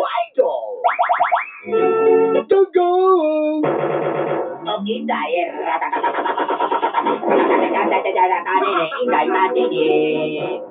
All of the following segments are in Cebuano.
Idol. Go go! Og Inday. Inday Inday.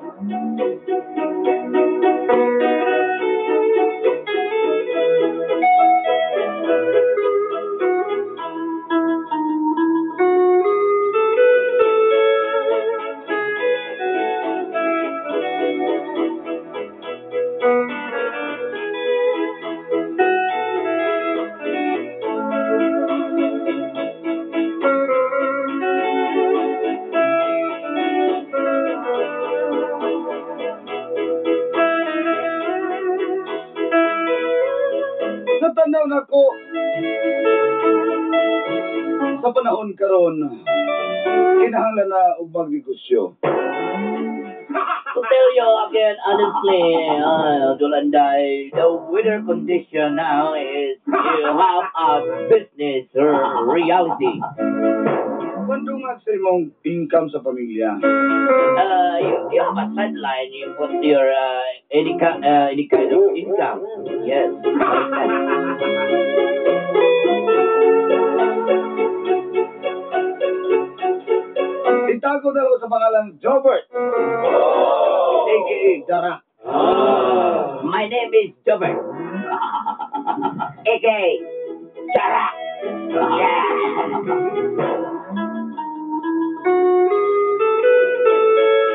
Sa tanaw nako sa panahon karon, kinahanglan na og magnegosyo. To tell you again, honestly, Dulanday, the weather condition now is you have a business reality. Pandungag sa imong income sa pamilya. You have a sideline, you put your any kind of income. Yes, like that. Itago na ko sa pangalan Jobert, aka Dara. My name is Jobert, aka Dara. Yeah.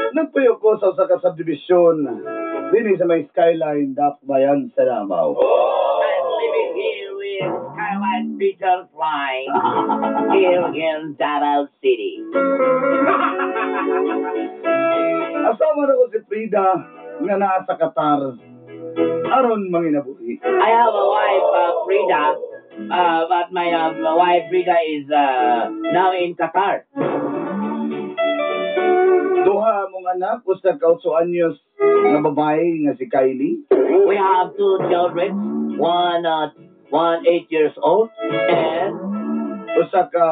Nagpuyo ko sa usa ka subdivision dinhi sa may Skyline Dakbayan sa Davao. I'm living here with Skyline Peter Flying here in Davao City. Asawa na ko si Frida nga naa sa Qatar aron manginabuhi. I have a wife, Frida, but my wife Frida is now in Qatar. Duha mong anak, usa ka 8 anyos nga babae nga si Kylie. We have two children, one 8 years old and usa ka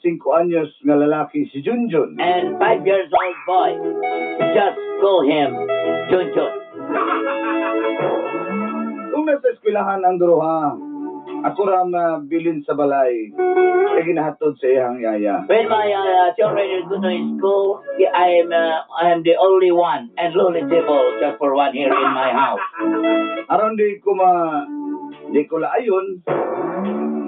5 anyos nga lalaki si Junjun. And 5 years old boy. Just call him Junjun. Kung nasa eskwelahan ang duha, ako ra bilin sa balay kay ginahatod sa iyang yaya. When my children go to school, I am the only one and lonely table just for one here in my house. Aron di ko laayon,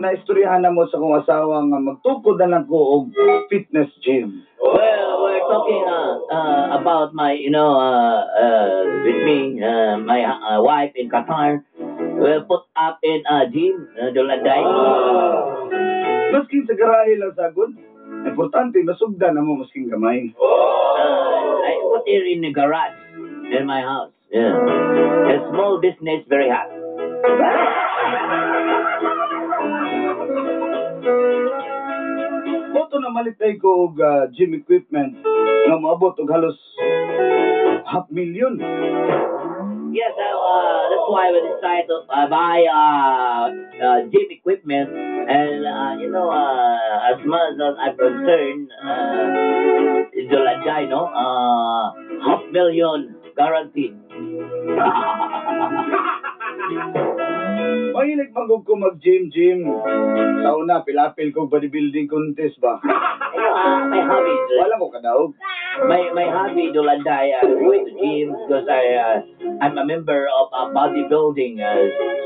na istoryahan na mo sa akong asawa nga magtukod na lang ko og fitness gym. Well, we're talking about my, you know, with me, my wife in Qatar. We'll put up in a gym, Dulanday. Masking sa garahe lang sagod, importante masugdan na mo masking gamay. I put it in the garage in my house. Yeah. A small business, very hot. Mao to namalitay ko og gym equipment nga moabot og halos half million. Yes, that's why we decided to buy gym equipment. And, as much as I'm concerned, Dulanday, no? Half million guaranteed. Mahilig man gud ko mag-gym gym. Sa una, pilapil ko bodybuilding contest ba. My hobby, Wala ko kadaog. My hobby, Dulanday, going to gym because I'm a member of a bodybuilding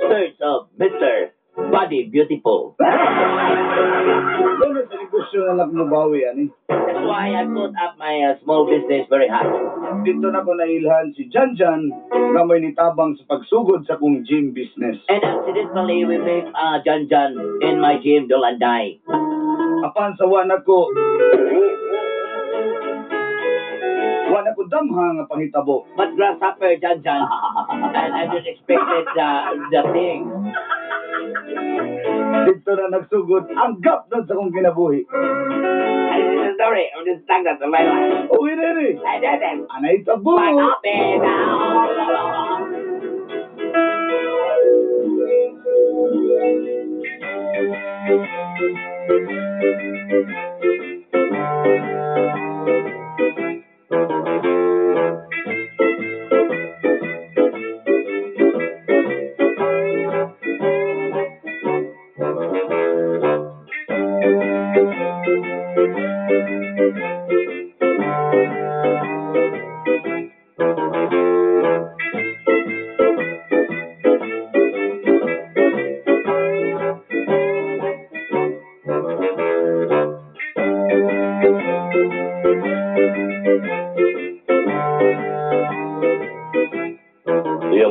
search of Mr. Body Beautiful. Mao na sa negosyo na lang mobawi ani. That's why I put up my small business very hot. Didto na ko nailhan si Jan Jan nga may nitabang sa pagsugod sa kong gym business. And accidentally we met Jan Jan in my gym, Dulanday. Apan sa wa na ko damha nga panghitabo. But grasshopper Jan Jan, and I didn't expect the thing. Didto na nagsugod ang gap na sa akong kinabuhi. And this is the story of this stagnant of my life. Uwi na eh. I did it. Anay tabo. What happened now?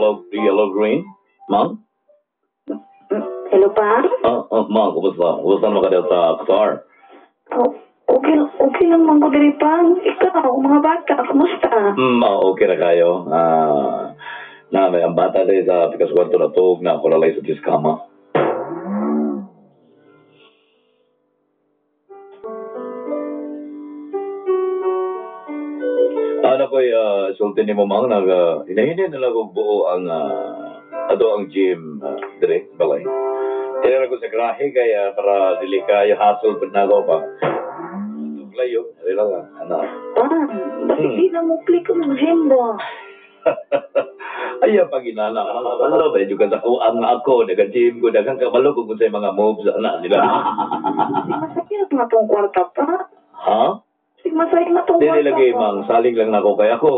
yellow, yellow green. Ma'am? Hello pa? Ma'am, kumusta? Kumusta naman ka dito sa Qatar? Oh, okay, okay lang man ko diri pang. Ikaw, mga bata, kumusta? Okay na kayo. Na may ang bata dito sa pikas kwarto na tuog na ako lalay sa diskama. Ano ko'y sulti ni mo mang nag hinahinin na lang og buo ang ato ang gym dire balay. Tinara ko sa grahe kaya para dili kayo hassle pud nako pa. Layo, dili lang ana. Pang, bakit di na mo click ang gym ba? Ayaw pag inana, ano ba yung sa ang ako naga-gym ko daghang kabalo kung unsay mga moves ana nila. Masakit na tong kwarta pa. Ha? Masaya na tong Dili kwarta lagi pa. mang saling lang nako kay ako.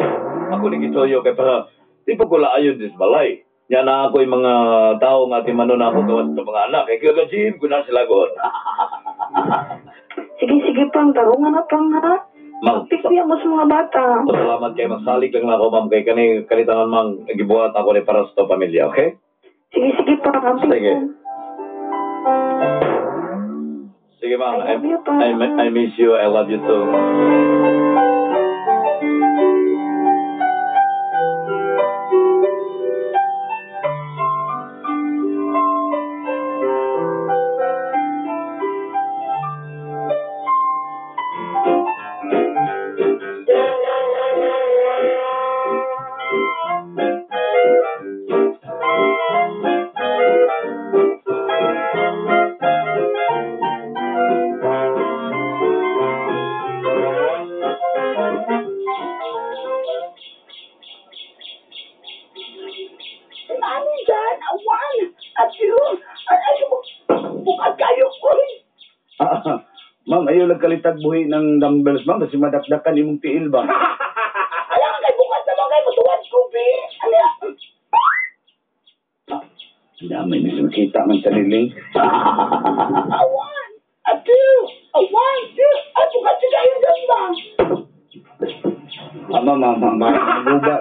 Ako ni gituyo kay para di pa ko laayon dis balay. Nya na ako yung mga tao nga timano na ako gawas sa mga anak. Kay kaya gym ko na sila god. Sige, sige pang, tarungan na pang ha. Mang, Pigpiya mo sa mga bata. salamat kay magsalig lang nako ma'am kay kani kanitangan mang gibuhat ako ni para sa pamilya, okay? Sige, sige pang. Sige. Sige ma'am, I love you, pa. I miss you. I love you too. Ma'am, ayaw lang kalitag buhi ng dumbbells, ma'am. Kasi madakdakan imong tiil ba? Alam ka kay bukas naman kay matuwad ko, be. Ano yan? Ang dami na makita man sa liling. A one, a two, a one, two. Ay, bukas siya kayo dyan ba? Ma'am, ma'am, ma'am, ma'am. Maguba.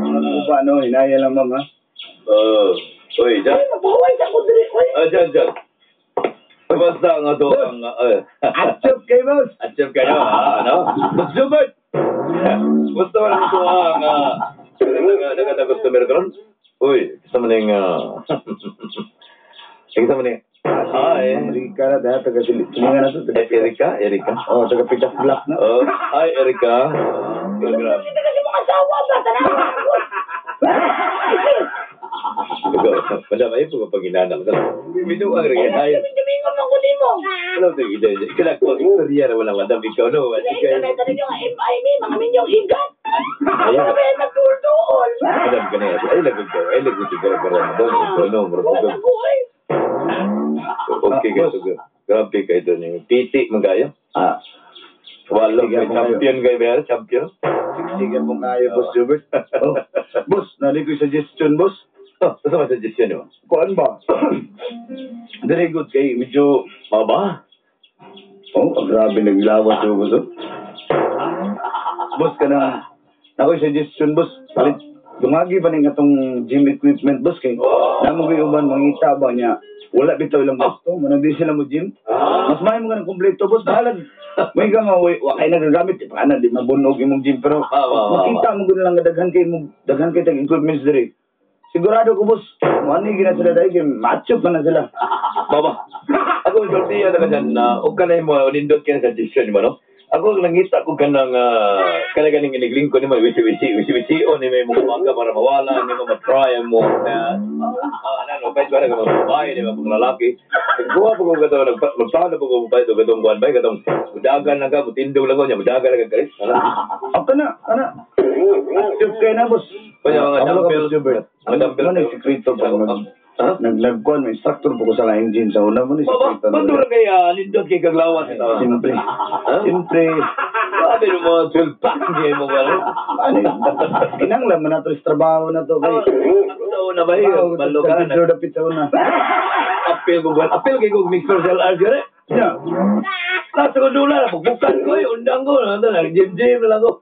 Maguba, no? Hinaya lang, ma'am, ha? Uy, dyan. Ay, mabuhay sa kudri, uy. Dyan, dyan. Basta ang ato ang... Atsyop kayo, boss! Atsyop kayo, ha? Ano? Boss Jubert! Gusto mo lang ito ang... Naganda customer karon? Uy, gusto mo nang... Gusto mo nang... Hi! Erika na dahil taga-silingan na ito. Erika? Erika? Oh, taga-Pitas Black na. Oh, hi, Erika. Hindi kasi mong asawa ba? Tanawa ako. Madam, ayaw po kapag inanang. Minuang rin. Ay, tumingon man ko nimo. Alam mo, ikaw ko, istorya na walang madam. Ikaw, no? Ikaw na ito yung MI, mga minyong higat. Ayaw. Ano ba yan nagduol-duol? Madam, ganyan. Ay, lagot ko. Ay, lagot ko. Madam, ikaw, no? Wala ko, ay. Okay, kayo. Grabe kayo doon. Titi, magaya. Ah. Wala, may champion kayo ba? Champion? Sige po kayo, Boss Jubert. Boss, nalik ko yung suggestion, boss. Oh, saan ba suggestion mo? Kuan ba? Very good kay medyo... Maba? Oh, grabe naglawas yung boss. Boss ka na. Ako yung suggestion, boss. Palit, dumagi pa rin itong gym equipment, boss. Kay namo ko'y uban, mangita ba niya? Wala bitaw ilang gusto. Manang di sila mo gym. Mas may mo ka ng kompleto, boss. Bahalag. May ka nga, wakay na gagamit. Paano, di mabunog imong gym. Pero makita mo gano'n lang daghan kay mo, daghan kay tag equipments diri. Sigurado ko, boss. Muani gina sila dahil kay macho pa na sila. Baba, ako yung tortilla na ka dyan na huwag ka na yung mga unindot ka na suggestion mo, no? Ako nangita ko ka ng kanaganing iniglingko ni mo, wisi-wisi, o ni may mga umaga para mawala, ni mo matry mo. Ano, pwede ba na ka mga babae, ni mga lalaki. Nagkuha po ko kato, nagpaano po ko ba ito, katong buwan ba, katong mudagan lang ka, mutindog lang ko niya, mudagan lang ka, guys. Ako na, ana. Active kayo na, boss. Kanya mga dumbbell. Mga dumbbell. Ano yung sekreto pa? Naglagkuan, may instructor po ko sa laing gym sa una mo ni sekreto. Baba, bandura kay lindot kay kaglawas. Siyempre. Siyempre. Sabi ng mga 12 pack niya mo ba? Ano yun? Kinanglan man nato sa trabaho na to. Ako sa una ba yun? Malo ka. Dapit sa una. Apel ko ba? Apel kay kong mixed martial arts yun eh. Nasa ko dula, pagbukan ko eh. Undang ko. Gym-gym na lang ko.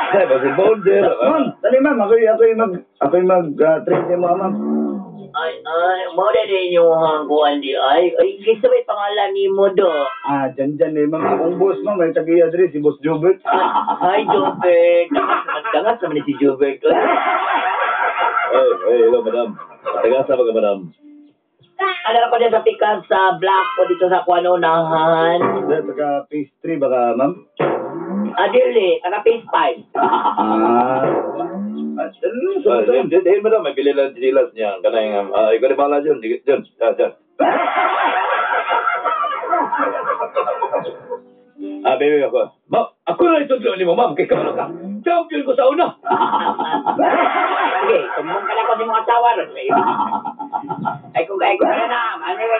Ay, basketball din. Ma'am, dali ma'am, ako'y mag train mo, ma'am. Ay, ay, mo na din yung hangguan di ay. Ay, kinsa may pangalan ni mo do? Ah, dyan dyan eh, ma'am. Akong boss, ma'am, may tagiya diri, si Boss Jobert. Ay, Jobert. Dangas naman ni si Jobert. Ay, ay, hello, madam. Tagasa ba ka, madam? Ano ko din sa pikas sa black ko dito sa Kuanonahan. Dali, taga phase 3 baka, ma'am? Adili, taga phase 5. Ah. Ah, dali, Ah, sa di, di, madam, may bili lang chilas niya. Kanang, ikaw ni bala dyan. Dyan, dyan, dyan. Ah, baby, ako. Ma'am, ako na itudlo ni mo, ma'am. Kay kabalo ka. Champion ko sa una. Sige, tumong ka lang ko sa mga asawa ron. Ay, kung ay, kung ano na, ano na,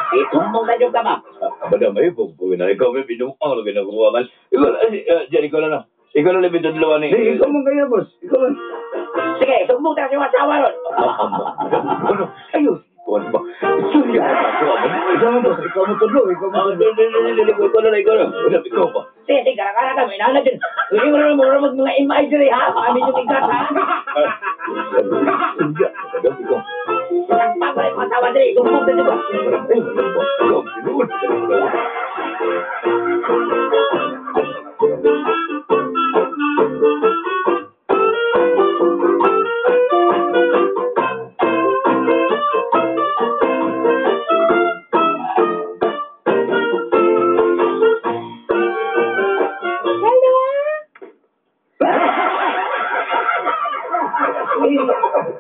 eh, tumong ka dyan ka, ma'am. Ah, madam, ay, pagpagin na. Ikaw may binuang lagi na kuha man. Ikaw, dyan, ikaw na na. Ikaw na lang bitudlo ni. Di, ikaw man kaya, boss. Ikaw man. Sige, sumbong ka sa mga asawa ron. Ano? Ayos. Kuwan ba? Sorry, ako. Ikaw man, boss. Ikaw mo tudlo, ikaw mo Ah, tudlo. di, di, di, di, di, ikaw na lang, ikaw na. Madam, ikaw pa. Sige, sige, kara-kara kami, nana dyan. Hindi mo na mura mag mga MI dyan, ha? Amin yung ikat, ha? Ah, Madam, ikaw. Nagpag ko yung mga asawa dyan, sumbong ka dyan ba? Ay, madam, ikaw, tinuod.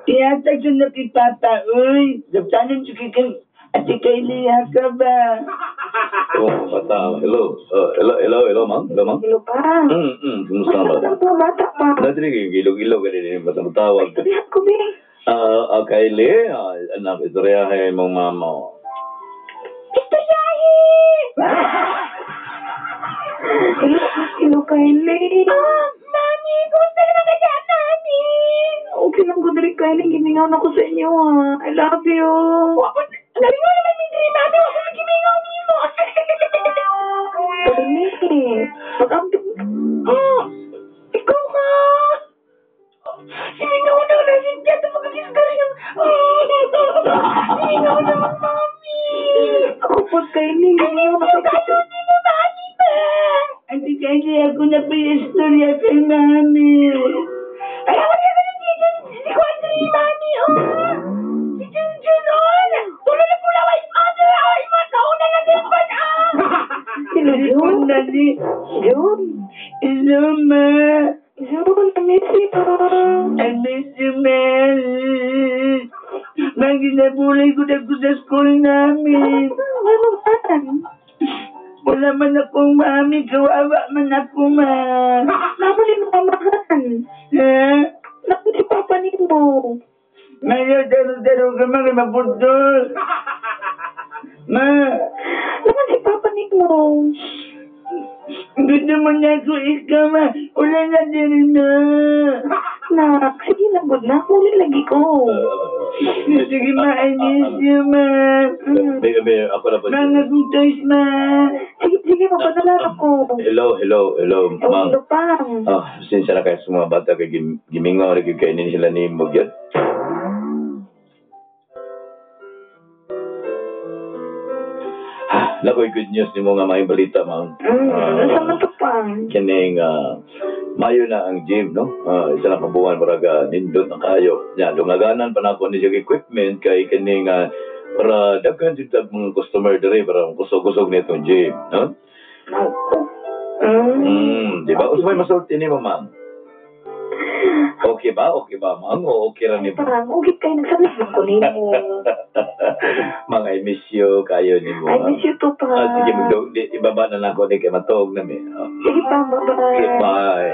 Tiyatag sa nakipapa, uy. Daptanan sa kikang ate Kylie, ka ba? Oh, bata. Hello. Hello, hello, hello, ma'am. Hello, ma'am. Hello pa. Kumusta Kumusta ba? ka mga bata pa? Dati gilog-ilog ka din, basta matawag. Sabihan ko, be. Ah, Kylie, anak, istoryahe mong mama. Istoryahe! Hello, hello, Kylie. Ah, mami, kumusta naman ka dyan, mami? Okay lang ko diri, Kylie. Gimingaw na ko sa inyo, ha. I love you. Nalingaw naman mi diri, mami. Wako na gimingaw nimo. Kylie, pag-abdo. Ikaw ka. Simingaw na na si Tiato magkakis Simingaw na mami. Ako po, Kylie. Gimingaw na kayo nimo, mami ba? Ate Kylie, ako na pa yung istorya kay mami. Ay, ako na naman si Jun, si Quandri, mami, oh! Si Jun Jun, oh! Tulo na pula, ay, mother, ay, makauna na din pa, ah! Hello, Jun. Dali. Jun. Hello, ma. Jun, I miss you. I miss you, ma. Ma, ginabulay ko na ko sa school namin. Ano man? Wala man akong mami, kawawa man ako, ma. Mama ni mamahan. Ha? Naku, si Papa ni mo. Mayo, daro-daro ka ma, kay maputol. Ma, Naman si Papa ni mo. gusto mo na ako ikaw, ma. Wala na din, ma. Nak, sige na, good na. Huli lagi ko. Sige, ma, I miss you, ma. Baby, baby, ako na po. Mga akong toys, ma. Sige, sige, mapadala ako. Hello, hello, hello, ma'am. Hello, pang. Ah, sinsya na kayo sa mga bata kay gimingaw rin kainin sila ni Mugyat. Ah, nakoy good news nimo nga may balita, ma'am. Nasa man to, pang? Kining mayo na ang gym, no? Isa lang kabuuan para ka nindot na kayo. Ya, lungaganan pa nako ni siyang equipment kay kining para daghan jud tag mga customer diri para kusog-kusog nitong gym, no? Di ba? Usa may masulti nimo, ma'am? Okay ba? Okay ba, ma'am? O okay ra ni ba? Parang, okay kayo, nagsabi lang ko nimo. Mga I miss you kayo nimo. I miss you too, pa. Ah, sige, ibaba na lang ko ni kay matuog na mi. Sige pa, bye-bye. Okay, bye.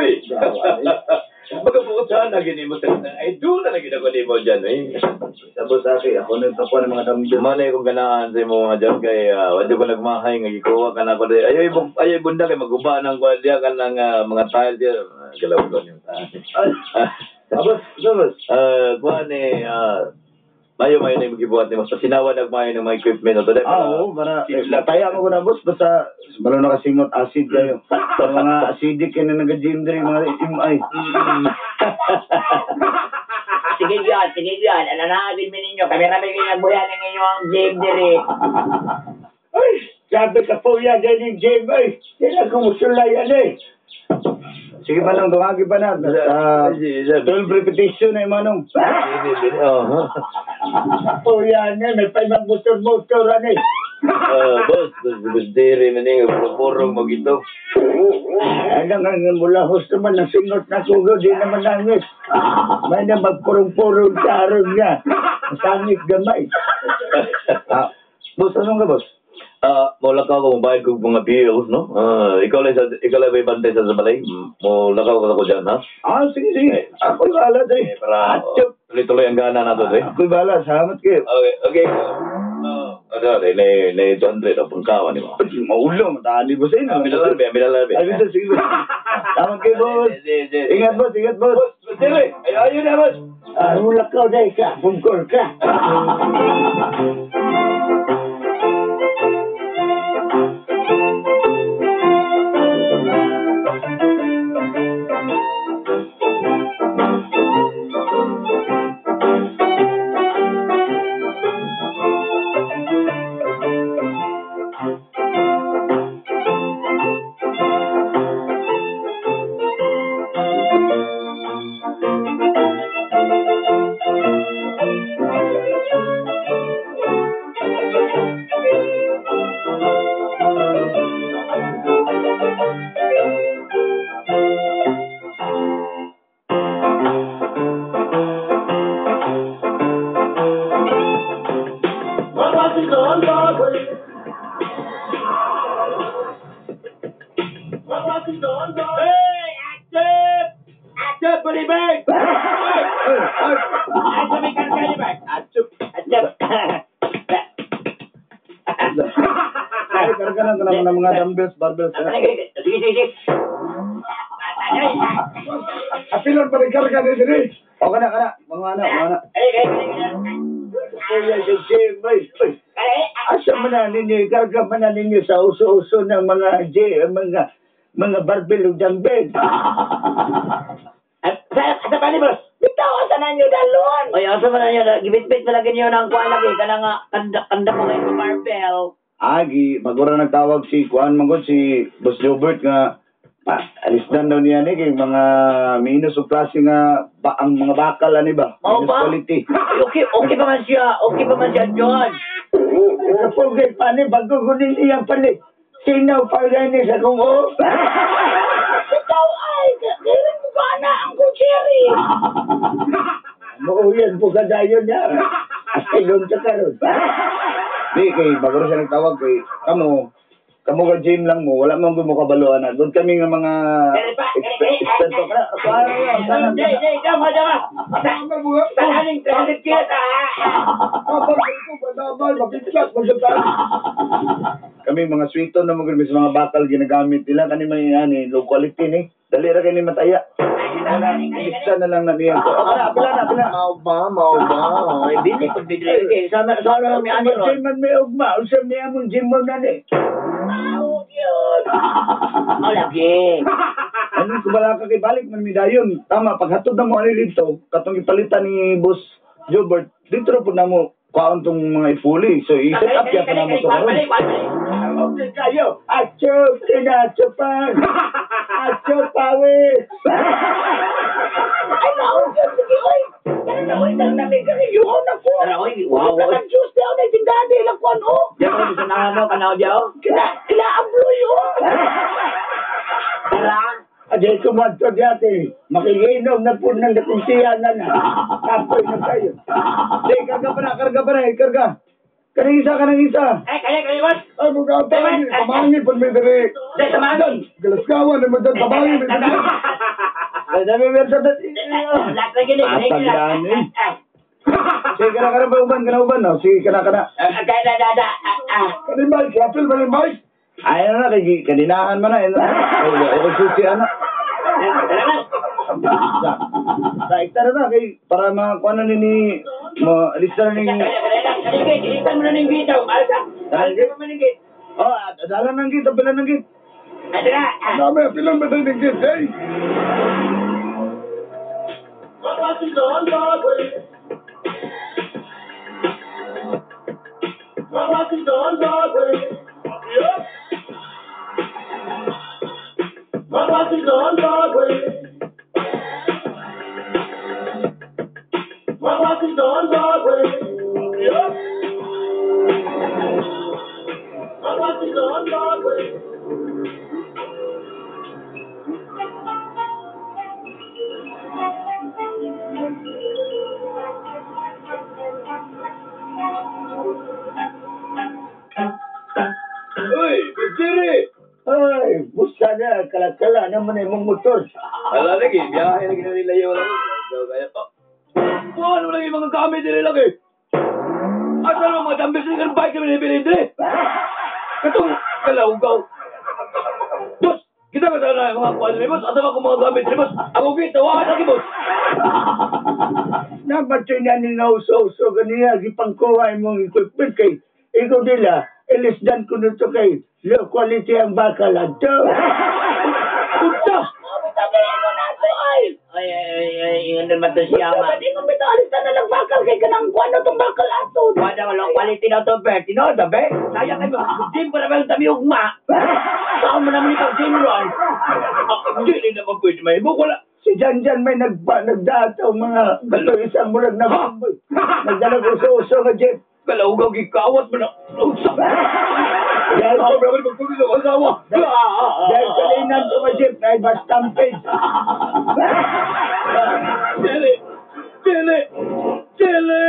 Uy! Magabuot saan na gini mo sa ay do na lagi ako nimo dyan eh. Sa boss aki, ako nagtakuha ng mga dumbbell. Malay kong ganaan sa imo mga dyan kay wadyo ko nagmahay nga gikuha ka na ako di. Ayoy ayoy bunda kay maguba ng kuan diya ka ng mga tile diya. Galaw ko niyo. Ah, boss, boss. Kuan eh mayo mayo na yung gibuhat nimo. Sa sinawa nagmayo ng mga equipment to. Ah, oo, para taya mo ko na boss basta balo na kasingot acid kayo. Sa mga acidic kay na nag-gym diri mga MI. Sige yan, sige yan. Alanagin mi ninyo. Kami rami ginagbuyan ng inyong gym diri. Ay, sabi ka po yan din yung gym, ay. Di na kumusulay yan eh. Sige pa lang, dungagi pa na. 12 repetition na yung manong. Oh. Po yan eh, may pa ibang motor-motor ano eh. Boss, diri man eh, purong mo gito. Ano nga nga mula husto man ang singot na sugo, di naman nangis. May na magpurong-purong sa araw niya. Sangit gamay. Boss, anong ka boss? Mo lakaw ko mobayad kog mga bills, no? Ikaw lang may bantay sa balay. Mo lakaw ka ko dyan, ha? Ah, sige, sige. Ako'y bahala, day. Eh, para tuloy-tuloy ang gana nato, day. Ako'y bahala. Salamat kayo. Okay, okay. Ano, day, na 200 ang pangkawan ni mo. Maulo, matali boss eh. Ambil alarme. Ay, sige, sige. Salamat kayo, boss. Ingat, boss. Ingat, boss. Boss, dili. Ayun na, boss. Mulakaw day ka. Bungkol ka. Ay, karga lang ka naman ng mga dumbbells, barbells. Sige, sige. Apilon pa rin karga ni diri. O, kana, kana. Mga ana, mga ana. Kuya sa gym, ay. Asa man na ninyo, karga man na ninyo sa uso-uso ng mga gym, mga barbell ug dumbbell. Sa pa ni boss? Bitaw, asa na nyo dalon? Oy, asa man na nyo? Gibit-bit pa lagi niyo ng kuwan lagi. Kana nga, kanda mo kayo barbell. Agi, magura nagtawag si Kuan Manggod, si Boss Jobert nga alisdan daw niya ni kay mga minus o klase nga ba, ang mga bakal ani ba? Mao Minus ba? quality. Ay, okay, okay pa man siya. Okay pa man siya, John. Sa pugay pa ni, bago kunin iyang palit. Sinaw pa gani sa kong o. Bitaw, ay, kailan mo ka na ang kutsiri? Mauyan po ka dayon niya. Asilong sa karon. Di kay baguro siya nagtawag kay kamo kamo ka gym lang mo, wala man mo kabaluan na. Doon kami nga mga eksperto ka. Sana Jay, Jay, dama, dama. Saan 300 kilos, Kami mga sweeton na mga mga bakal ginagamit nila kani may ani low quality ni. Dali ra kay ni mataya. Isa na lang na niya. Oh, pila na, pila na. Mao ba, mao ba. Ay, bili ko bili. Okay, sama sama lang mi ani ron. Gym man may ugma, unsa may among gym mo na ni. Mao, yun. Mao lagi. Ano ko bala ka kay balik man mi dayon. Tama paghatod na mo ani dito, katong gipalitan ni Boss Jobert, dito ra pud namo kwaon tong mga ifuli. So i-set up ya pa namo to karon. Okay kayo. Achop kinachupan. Achop pawis. Ay, mao, yun. Sige, oy. Tara na, oy. Tara na, may kagayuhaw na ko. Tara, oy. Wow, Wala oy. kang juice daw na tindahan nila ko, ano? Diyan ko sa nahano kanaw diyo. Kila, kila abloy, oh. Tara. Aday ko madto dati. Makikinom na po ng nakunsiyan na na. Kapoy na kayo. Di karga pa na, karga pa na, karga. Kanang isa, kanang isa. Ay, kaya kaya boss. Ay, mga tabangin, tabangin, pag may diri. Dai samahan. Galasgawan, may dyan, tabangin, may diri. Dami meron sa Lahat na gini. Atagdaan eh. Sige, kana kana ba uban, kana uban, no? Sige, kana kana. Kaya na, na, na. Kanin bike, apil ba rin bike? Ay, na, kay kaninahan man na. Ay, susi, ano. Sa iktara na, kay, para makakuha na ni, maalista na ni... Ilitan mo na ng gate. Oh, dala ng gate, pila ng gate. Dami, pilan ba tayo ng gate, eh? Ay, busa na, kalakala naman ay mong motor. Ala lagi, biyahe lagi na nila yun. Oh, ano lagi mga gamit nila lagi? Asa naman mga dumbbells ng bike kami nila dili? Katong kalaugaw. Boss, kita ka sana mga kuwan nila, boss. Asa ba akong mga gamit nila, boss? Ako gitawahan lagi, boss. Dapat siya niya ninauso-uso ganiya, gipangkuha imong equipment kay ikaw nila, ilisdan ko nito kay low quality ang bakal ato. Punta! Sabihin mo na ito ay! Ay, ay, ay, ingan naman to siya, ma. Sabihin mo bitaw, alista na lang bakal kay kanang kuwan na itong bakal ato. Wala nga low quality na ito, Bert. Tinood, be? Sayang kayo, gym pa naman tabi ugma. Saan mo naman ikaw gym ron? Dili naman pwede may mo. Wala. Si Janjan may nagdataw mga gato isang murag na bamboy. Nagdalag uso-uso nga jeep. Kalaugaw, gikawat mo na. Usa! Dahil Ako naman magpugin sa asawa. Dahil kalinan ko nga jeep na iba stampede. Dili! Dili! Dili!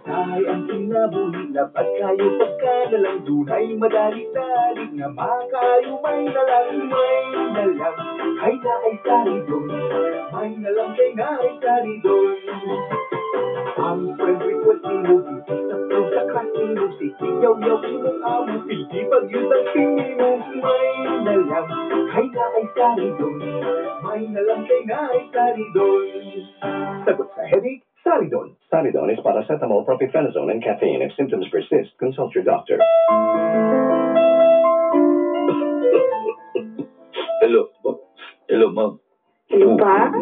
Ay ang kinabuhi, dapat kayo pagkadalang dunay madali-dali nga makayo may nalang, kay na ay saridon, may nalang kay na ay saridon. Ang friend request ni mo, sa sa crush ni mo, sige yaw-yaw imong amo, pildi pag yun ang tingin mo, may nalang, kay na ay saridon, may nalang kay na ay saridon. Sagot sa headache, Saridon. Saridon is paracetamol, propyphenazone, and caffeine. If symptoms persist, consult your doctor. Hello. Hello, ma'am. Hello pa?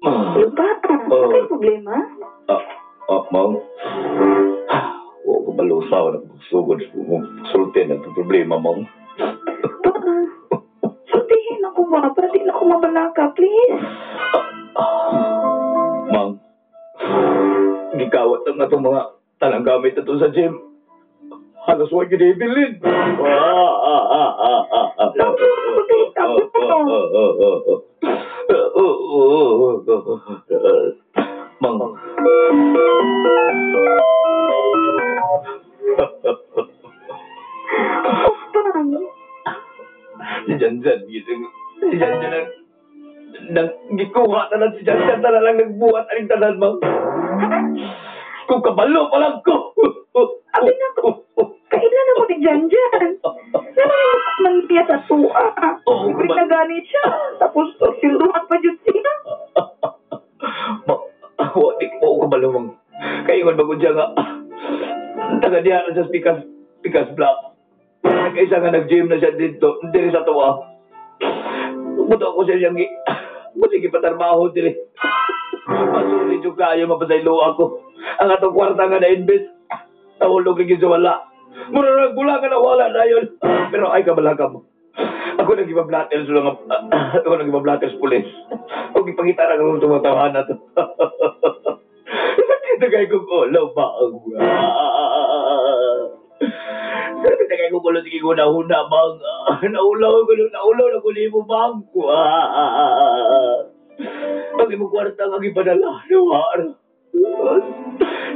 Hello pa? Ano kayo problema? Ma'am. Huwag ko malusaw na pagsugod. Sulti na itong problema, ma'am. Pa, sultihin ako ba? Para di na ako mabalaka, please. Ma'am, gikawat na itong mga tanang gamit na ito sa gym. Halos huwag ginibilin. Mang. Si Janjan, si Janjan nang gikuha na lang si Janjan na lang nagbuhat aning tanan, ma'am. Kung kabalo pa lang ko. Abi na ko, kailan na mo ni Janjan? Naman niya sa tuwa. Ibig na ganit siya. Tapos, silduhan pa dyan siya. Ma, di ko kabalo, ma'am. Kaingon ba ko siya nga, taga diya na sa Pikas Black. Nag-isa nga nag-gym na siya dito, diri sa tuwa. Buto ako siya siyang buti gipatarbaho diri. Masuri jud kayo mapasaylo ako. Ang atong kwarta nga na-invest, nahulog lagi sa wala. Mura nang gula ka na wala na yun. Pero ay kabalaka mo. Ako nang ibablater sa mga, ako nang ibablater sa pulis. O ipangita na kung tumatawahan na to. Sakit na kayo kong ulo, bang. Sakit na kayo kong ulo, sige ko nahuna, bang. Naulaw ko, naulaw na ko libo, bang. Ang imong kwarta ang ipadala, nawar.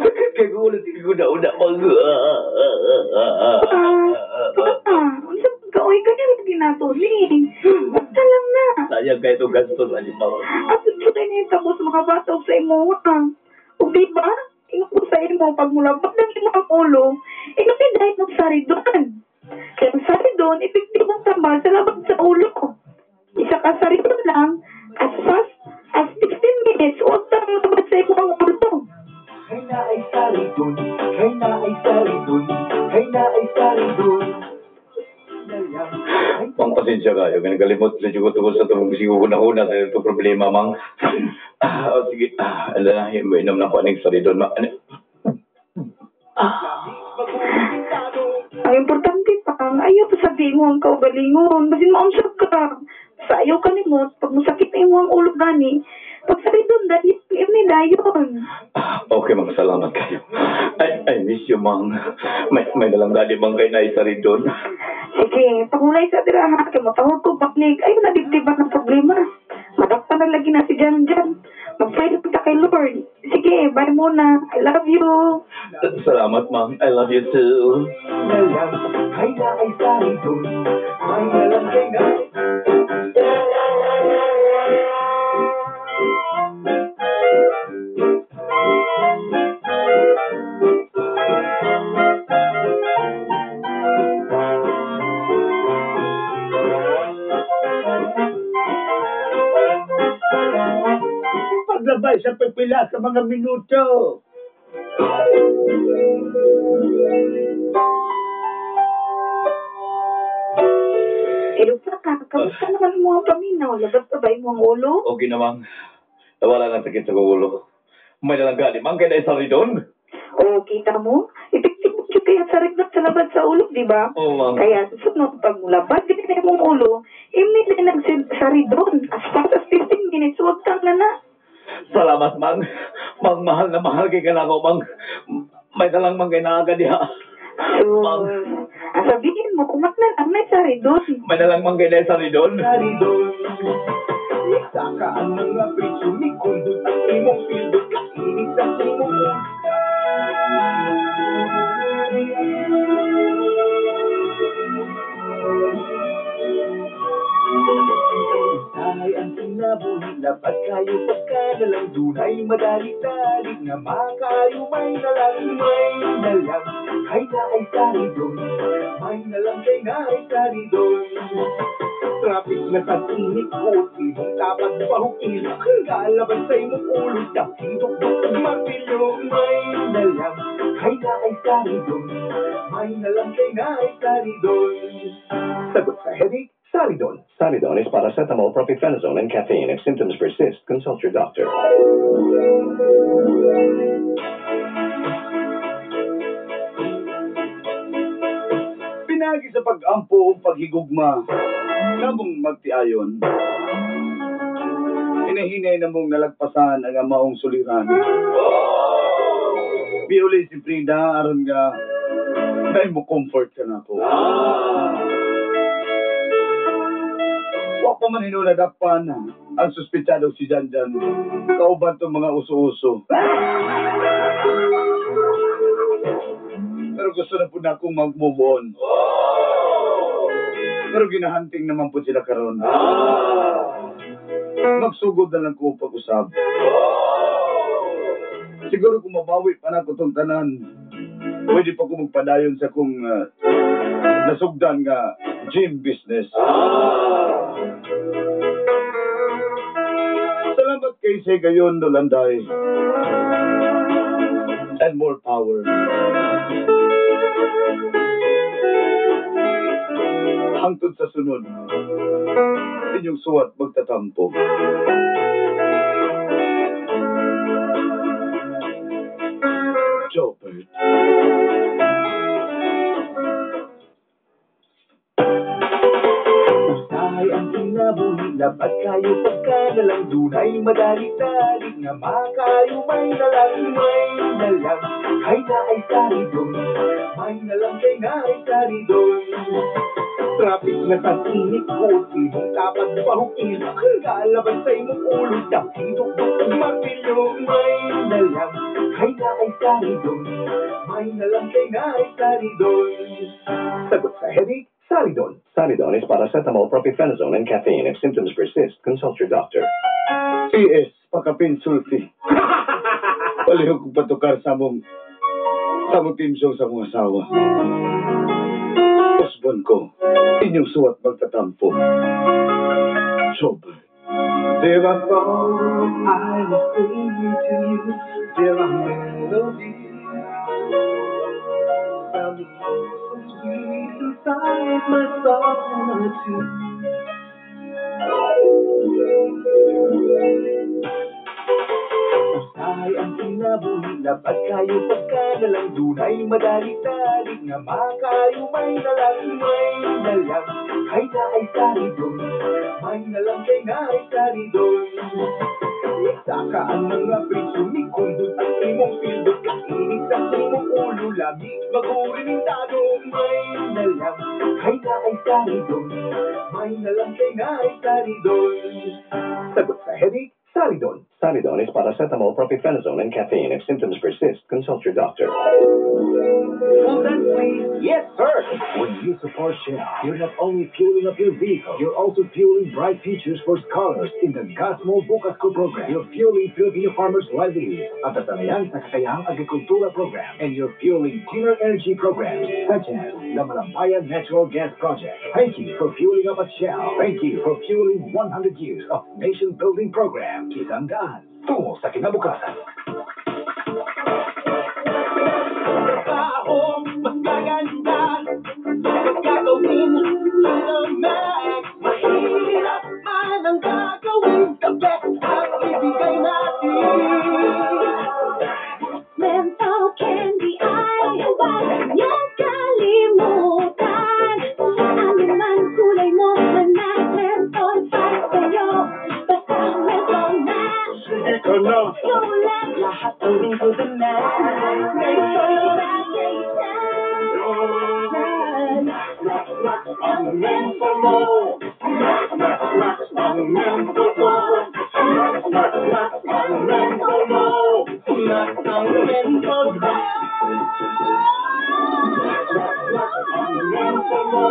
Sakit kayo kong ulo, sige ko nahuna, bang. Unsa ka oy kanya lagi nato ni. Basta lang na. Sayang kayo itong gastos, alimang. At sa ni tapos makabatok sa imo ha. Ug di ba? Ingon ko sa imo pag mulabad ng imo ang ulo, ingon ni dahil mo Saridon. Kaya ang Saridon epektibong tambal sa labad sa ulo. Isa ka Saridon lang as fast as 15 minutes huwag tang labad sa imo ang ulo. Kay na ay Saridon, kay na ay Saridon, kay na ay Saridon. Mang pasensya kayo, ganagalimot sa jugo tungkol sa tulong sigo ko na sa ito problema, mang. Oh, sige, ala na, inom na ko aning Saridon, ma. Ano? Ang importante pang, ayaw pa sabihin mo ang kaugalingon. Basin maunsa ka. Sa ayaw ka nimot, pag masakit na imo ang ulo gani, pag Saridon, dayon, ni dayon. Okay, mang, salamat kayo. I miss you, mang. May nalang gani bang kay na Saridon? Sige, pagulay sa dira ha, kay motawag ko balik. Ayaw na dibdiban ng problema. Madakpan na lagi na si Jan Jan. Mag-pray na kay Lord. Sige, bye muna. I love you. Salamat, mang. I love you too. Nalang, kay na ay Saridon, may nalang kay na. Paglabay sa pipila sa mga minuto. Pero pa ka, kamusta naman mo ang paminaw? Labas pa ba imo ang ulo? Okay na, mang. Nawala ng sakit sa ulo. May nalang gani, mang, kay na Saridon. O, kita mo? Epektibo siya kaya Saridon sa labad sa ulo, di ba? Oo, mang. Kaya susunod, pag mulabad, ganyan na imong ulo, immediately nag-Saridon. As fast as 15 minutes, huwag kang nana. Salamat, mang. Mang, mahal na mahal kay ka na ako, mang. May nalang mang kay naaga diha. So, Mang. ang sabihin mo, kumat na lang may Saridon. May nalang mang kay na Saridon. Saridon. Saka ang mga presyo ni Kundot ang imong pildot, kainit sa imong ulo. Usahay ang kinabuhi, dapat kayo pagkadalang dunay madali-dali nga makayo may nalang, kay na ay Saridon, may nalang kay na ay Saridon. Traffic na tag-init ko, imong tapat pahukil, kalaban sa imong ulo, dapidok-dok martilyo, may nalang, kay na ay Saridon, may nalang kay na ay Saridon. Sagot sa headache, Saridon. Saridon is paracetamol, propyphenazone, and caffeine. If symptoms persist, consult your doctor. Pinagi sa pag-ampo o paghigugma, namong magtiayon. Hinahinay namong nalagpasan ang amaong suliran. Biuli si Frida aron nga dahil mo comfort ka na ko. Wa pa man hinunadapan ang suspitsado si Janjan. Kauban tong mga uso-uso. Pero gusto na po na akong mag-move on. Pero ginahunting naman po sila karon. Magsugod na lang ko pag-usab. Siguro kung mabawi pa na ko tong tanan, pwede pa ko magpadayon sa kong nasugdan nga gym business. Salamat kay Segayon Nolanday. And more power. Hangtod sa sunod, inyong suwat magtatampo. kayo pagka nalang dunay madali-dali nga makayo may nalang kay naay Saridon, may nalang kay naay Saridon. Traffic na tag-init ko, imong tapad bahukin, kalaban sa imong ulo, dapidok-dok og martilyo, may nalang kay naay Saridon, may nalang kay naay Saridon. Sagot sa headache, Saridon. Saridon is paracetamol, propyphenazone, and caffeine. If symptoms persist, consult your doctor. PS, pakapinsulti. Palihog kong patukar sa among theme song sa among asawa. Usbon ko, inyong suwat magtatampo. Sob. There are songs I will sing to you. There are melodies sounding so sweet inside my solitude. Usahay ang kinabuhi, dapat kayo pagka nalang dunay madali-dali nga makayo may nalang kay naay Saridon, may nalang kay naay Saridon. Saka ang mga presyo ni kundot ang imong sweldo, kainit sa imong ulo, lagi magurimentado, may nalang kay naay Saridon, may nalang kay naay Saridon. Sagot sa headache, Saridon. Saridon is paracetamol, propyphenazone, and caffeine. If symptoms persist, consult your doctor. Full tank, please. Yes, sir. When you support Shell, you're not only fueling up your vehicle, you're also fueling bright futures for scholars in the Gasmo Bukas Ko program. You're fueling Filipino farmers' livelihoods at the Sanayan sa Kakayahang Agrikultura program. And you're fueling cleaner energy programs such as the Malampaya Natural Gas Project. Thank you for fueling up at Shell. Thank you for fueling 100 years of nation-building program. Isang daan tungo sa kinabukasan. Trabaho, mas gaganda, gagawin to the max. Mahirap man ang gagawin, the best ang ibigay natin. Menthol candy ay huwag niyong kalimutan. Ano man kulay mo, mana menthol para sa'yo. Basta menthol na. Sige ka na. Go lang. Lahat gawin to the max. Menthol bagay siya. Max, max ang menthol mo. Max, max, max ang menthol mo. Max, max, max ang menthol mo. Max ang menthol mo. Max, max, max ang menthol mo.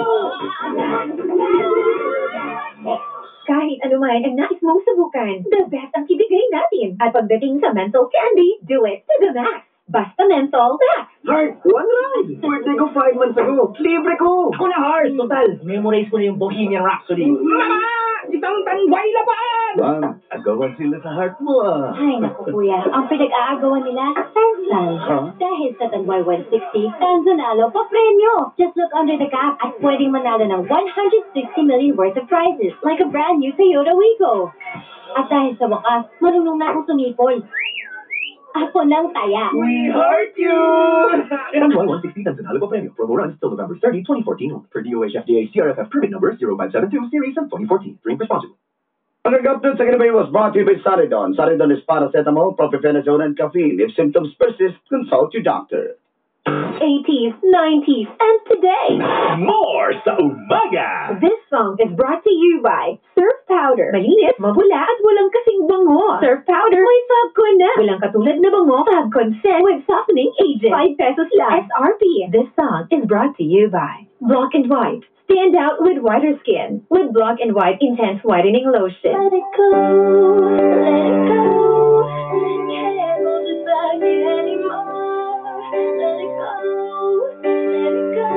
Kahit ano man ang nais mong subukan, the best ang ibigay natin. At pagdating sa menthol candy, do it to the max. Basta menthol, max. Heart, one round. Birthday ko 5 months ago. Libre ko. Ako na, Heart! Total, memorize ko na yung Bohemian Rhapsody. Mama! Isang Tanduay laban! Bang, agawan sila sa heart mo ah. Ay, naku kuya, ang pinag-aagawan nila, Tansan. Huh? Dahil sa Tanduay 160, Tanzonalo pa premyo. Just look under the cap at pwedeng manalo ng 160 million worth of prizes, like a brand new Toyota Wigo. At dahil sa wakas, marunong na akong sumipol. Ako ng taya. We heart you! Tanduay 160 Tanzonalo pa Premio. Promo runs till November 30, 2014 only. Per DOH FDA CRFF permit number 0572 series of 2014. Drink responsibly. Ang update sa kinabuhi was brought to you by Saridon. Saridon is paracetamol, propyphenazone, and caffeine. If symptoms persist, consult your doctor. 80s, 90s, and today. More sa umaga! This song is brought to you by Surf Powder. Malinis, mabula, at walang kasing bango. Surf Powder, may Fabcon na. Walang katulad na bango, Fabcon scent with softening agent. 5 pesos lang. SRP. This song is brought to you by Black and White. Stand out with whiter skin with Black and White Intense Whitening Lotion. Let it go, let it go. Can't hold it back anymore. Let it go, let it go.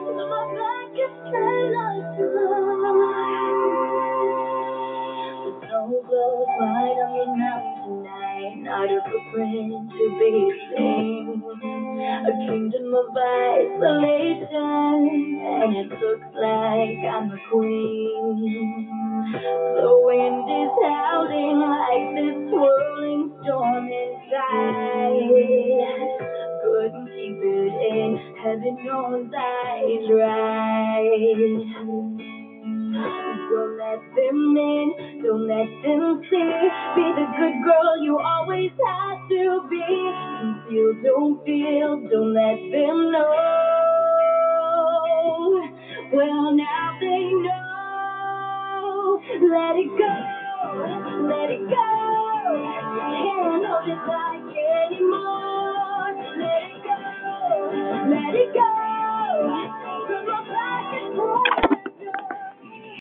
Till my back is turned on the floor. The snow glows white on the mountain tonight, not a footprint to be seen. A kingdom of isolation, and it looks like I'm the queen. The wind is howling like this swirling storm inside. Couldn't keep it in, heaven knows I tried. Don't let them in. Don't let them see. Be the good girl you always had to be. Conceal, don't feel, don't let them know. Well, now they know. Let it go, let it go. Can't hold it back anymore. Let it go, let it go.